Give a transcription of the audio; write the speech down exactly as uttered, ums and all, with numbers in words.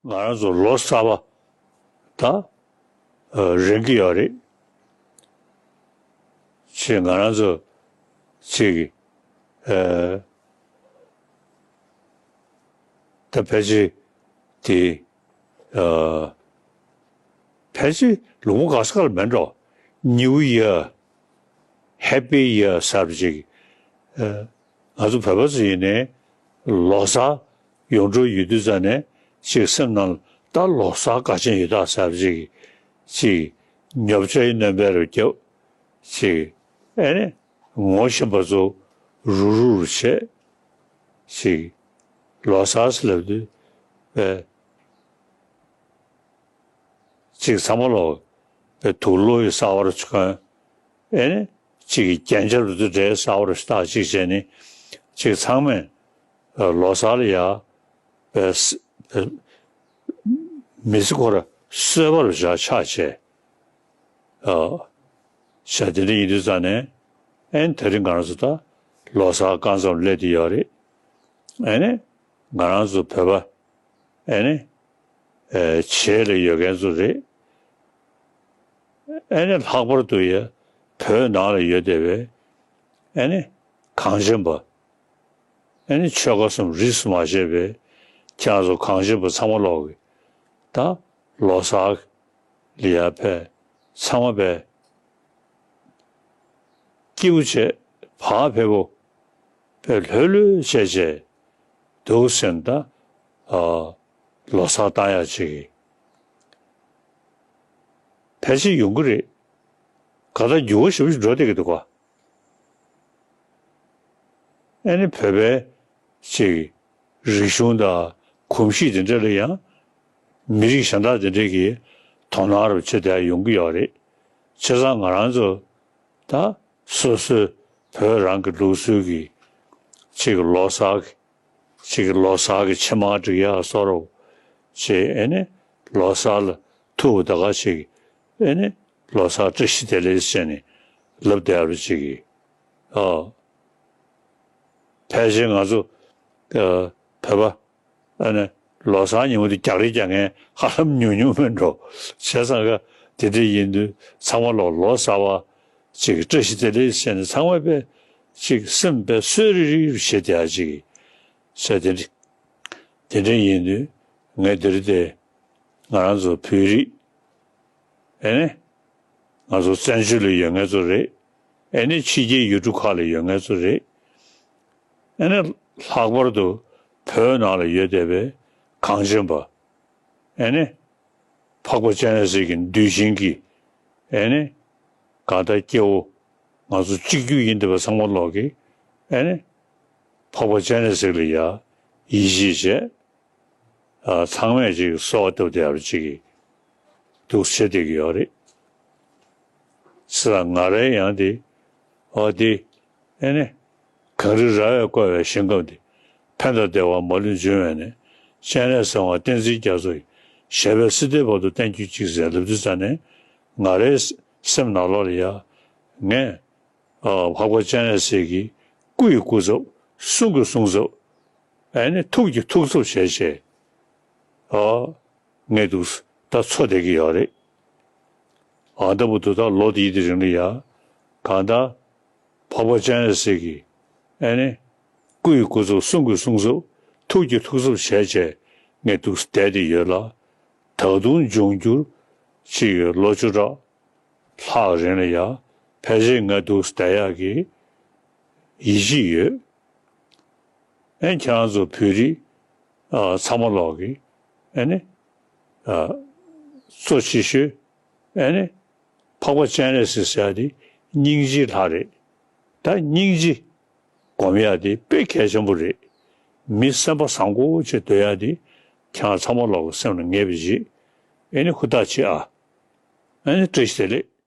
ང་རང་ཚོ་ལོ་གསར་པ་ད་རན་གྱི་ཡོད་རེད། ཅེས་ང་རང་ཚོ་ཅིག་ད་ཕལ་ཆེར་དེ་ཕལ་ཆེར་ལོ་ངོ་ག་ས་ག་ལ་མེད་འགྲོ། New Year, Happy Year ཟེར་བ་ཅིག་ང་ཚོ་བོད་པ་ཚོ་ཡིན་ནའི་ལོ་གསར་ཡོང་འགྲོ་ཡོད་དུས་ཙ་ནས་ཅིག་སེམས་ནང་ད་ལོ་གསར་དགའ་ཆེན་ཡོད་ད་ཟེར་བ་ཅིག་ཅིག་ཉོབ་ཆ་ཡི་སྣོན་པ་རུ་རྒྱབ་ཅིག་ཨེ་ནི་ངོ་ཤེས་པ་ཚོ་རུ་རུ་རུ་བྱས་ཅིག་ལོ་གསར་ཟེར་ལབ་དུས་ཨེ་ཅིག་ཚང་མ་ལོ་ཨེ་དུག་ལོག་གི་གསར་པ་རུ་ཆུ་ཁོན་ཨེ་ནི་ཅིག་གི་རྒྱན་ཆ་རུ་དུ་འདྲའི་གསར་པ་རུ་ཞིག་བཏགས་ཅིག་བྱས་ནི་ཅིག་ཚང་མས་ལོ་གསར་ལ་ཡ་པའི་མི་ཚེ་ཁོ་ར་གསོལ་བ་རུ་བཞག་ཆགས་བྱས། ཨ། བྱས་དེ་འདྲ་ཡིན་དུས་ཙང་ནས་ཨེ་ནི་དེ་རིང་ང་རང་ཚོ་ད་ལོ་གསར་རྐང་ཙམ་སླེབས་བསྡད་ཡོད་རེད། ཨེ་ནི་ང་རང་ཚོ་བོད་པ་ཨེ་ནི་ཨེ་བྱེས་ལ་ཡོད་མཁན་ཚོ་རེད། ཨེ་ནི་ལྷག་པར་དུ་ཡ་བོད་ནང་ལ་ཡོད་བསྡད་པའི་ཨེ་ནི་གངས་ཅན་པ། ཨེ་ནི་ཆོལ་ཁ་གསུམ་རིས་སུ་མ་ཆད་པའི་ཁྱེད་རང་ཚོ་གངས་ཅན་པ་ཚང་མ་ལོག་གི་ད་ལོ་གསར་ལ་ཡ་ཕེབས་ཚང་མ་ཕེབས་སྐྱིད་པོ་བྱས་བག་ཕེབས་པོ་ཕེབས་ལྷོད་ལྷོད་བྱས་བྱས་འདུག་ཟེར་ན་ད་ཨ་ལོ་གསར་བཏང་ཡག་ཅིག་གི་ཕལ་ཆེར་ཡོང་གི་རེད། ག་ད་འགྱུར་བ་ཞེ་པོ་ཞིག་འགྲོ་བསྡད་ཀྱི་འདུག་ག་ཨེ་ནི་བོད་པའི་ཅིག་རིག་གཞུང་དང་གོམས་གཤིས་དེ་འདྲ་ལ་ཡང་མི་རིགས་གཞན་དག་དེ་འདྲས་ཀྱིས་དོ་སྣང་རུ་བྱེད་བསྡད་ཡོང་གི་ཡོད་རེད། བྱས་ཙང་ང་རང་ཚོ་ད་སོ་སོའི་བོད་རང་གི་ལུགས་སྲོལ་གྱི་ཅིག་ལོ་གསར་གྱི་ཅིག་ལོ་གསར་གྱི་ཕྱེ་མར་སྒྲིག་ཡག་བཟོ་རོགས་ཅེས་ཨེ་ནི་ལོ་གསར་ལ་ཐུག་པ་ད་ག་ཅིག་ཨེ་ནི་ལོ་གསར་བཀྲ་ཤིས་བདེ་ལེགས་ཟེར་ནས་ལབ་བསྡད་པ་ཅིག་གིས་ཨ། ཕལ་ཆེར་ང་ཚོ་ཨ་བོད་པ་ཨ་ནི་ལོ་གསར་ཉིན་མོ་དེ་རྒྱག་རེས་རྒྱག་མཁན་ཧ་ལམ་ཉུང་ཉུང་མིན་འགྲོ། བྱས་ཙང་ཀ་དེ་འདྲ་ཡིན་དུས་ཚང་མ་ལོ་ལོ་གསར་བ་ཅིག་བཀྲ་ཤིས་བདེ་ལེགས་ཟེར་ནས་ཚང་མ་དཔེ་ཅིག་སེམས་དཔེ་གསོ་རིག་རིག་བྱེད་བསྡད་ཡག་ཅིག་བྱས་དེ་འདྲ་དེ་འདྲ་ཡིན་དུས་ངས་འདིར་དེ་ང་རང་ཚོ་བོད་རིགས་ཨེ་ནི་ང་ཚོ་བཙན་བྱོལ་ལ་ཡོད་མཁན་ཚོ་རེད། ཨེ་ནི་ཕྱི་རྒྱལ་ཡུལ་གྲུ་ཁག་ལ་ཡོད་མཁན་ཚོ་རེད། ཨེ་ནི་ལྷག་པར་དུ་བོད་ནང་ལ་ཡོད་བསྡད་པའི་གངས་ཅན་པ། ཨེ་ནི་འཕགས་པ་སྤྱན་རས་གཟིགས་ཀྱི་གདུལ་ཞིང་གི་ཨེ་ནི་གང་ལྟར་སྐྱེ་བོ་ང་ཚོ་གཅིག་གྱུར་ཡིན་བསྡད་པ་ཚང་མ་ལོག་གི་ཨེ་ནི་འཕགས་པ་སྤྱན་རས་གཟིགས་ལ་ཡ་ཡིད་ཆེས་བྱས། ཨ་ཚང་མས་ཅིག་གསོལ་བ་བཏབ་བསྡད་པ་ཅིག་གིས་འདུག་བྱེད་བསྡད་ཀྱི་ཡོད་རེད། ཚེ་དང་ང་རའི་ཡང་དེ་ཨོ་དེ་ཨེ་ནི་གངས་རི་ར་བས་བསྐོར་བའི་ཞིང་ཁམས་འདི། ཕན་དང་བདེ་བ་མ་ལུས་འབྱུང་བའི་གནས། སྤྱན་རས་གཟིགས་དབང་བསྟན་འཛིན་རྒྱ་མཚོ་ཡི། ཞབས་པད་སྲིད་མཐའི་བར་དུ་བརྟན་གྱུར་ཅིག་ཟེར་ལབ་དུས་ཙ་ནས་ང་རའི་སེམས་ནང་ལོགས་ལ་ཡ་ངས་ཨ་འཕགས་པ་སྤྱན་རས་གཟིགས་ཀྱི་སྐུ་ཡི་སྐུ་ཚབ་གསུང་གི་གསུང་ཚབ་ཨེ་ནི་ཐུགས་ཀྱི་ཐུགས་ཚབ་བྱས་བྱས་ཨ་ངས་འདུག་ད་འཚོ་བསྡད་ཀྱི་ཡོད་རེད། ཨ་ད་བུ་དུ་ད་ལོ་དེའི་དེ་རིང་ལ་ཡ་གང་ལྟར་འཕགས་པ་སྤྱན་རས་གཟིགས་ཀྱི་ཨེ་ནི་སྐུ་ཡི་སྐུ་ཚབ་གསུང་གི་གསུང་ཚབ་ཐུགས་ཀྱི་ཐུགས་ཚབ་བྱས་བྱས་ངས་འདུག་བསྡད་དེ་ཡོད་ལ། ད་དུང་འབྱུང་འགྱུར་ཅིག་ཡོད་ལོ་བཅུ་ཕྲག་ལྷག་རིང་ལ་ཡ་ཕལ་ཆེར་ང་འདུག་བསྡད་ཡག་གི་ཡིད་ཆེས་ཡོད། ཨེ་ཁྱེད་རང་ཚོ་བོད་རིགས་ཨ་ཚང་མ་ལོག་གི་ཨེ་ནི་ཨ་གཙོ་ཆེ་ཤོས་ཨེ་ནི་འཕགས་པ་སྤྱན་རས་གཟིགས་ཟེར་ཡ་དེ་སྙིང་རྗེའི་ལྷ་རེད། ད་སྙིང་རྗེ་སྒོམ་ཡ་དེ་དཔེ་གལ་ཆེན་པོ་རེད། མི་སེམས་པ་བཟང་པོ་བྱེད་སྡོད་ཡ་དེ་ཁྱེད་རང་ཚང་མ་ལོག་གི་སེམས་ལ་ངེས་པ་ཞིག་ཨེ་ནི་ཧུར་ཐག་བྱེད་ཨ། ཨེ་ནི་བཀྲ་ཤིས་བདེ་ལེགས།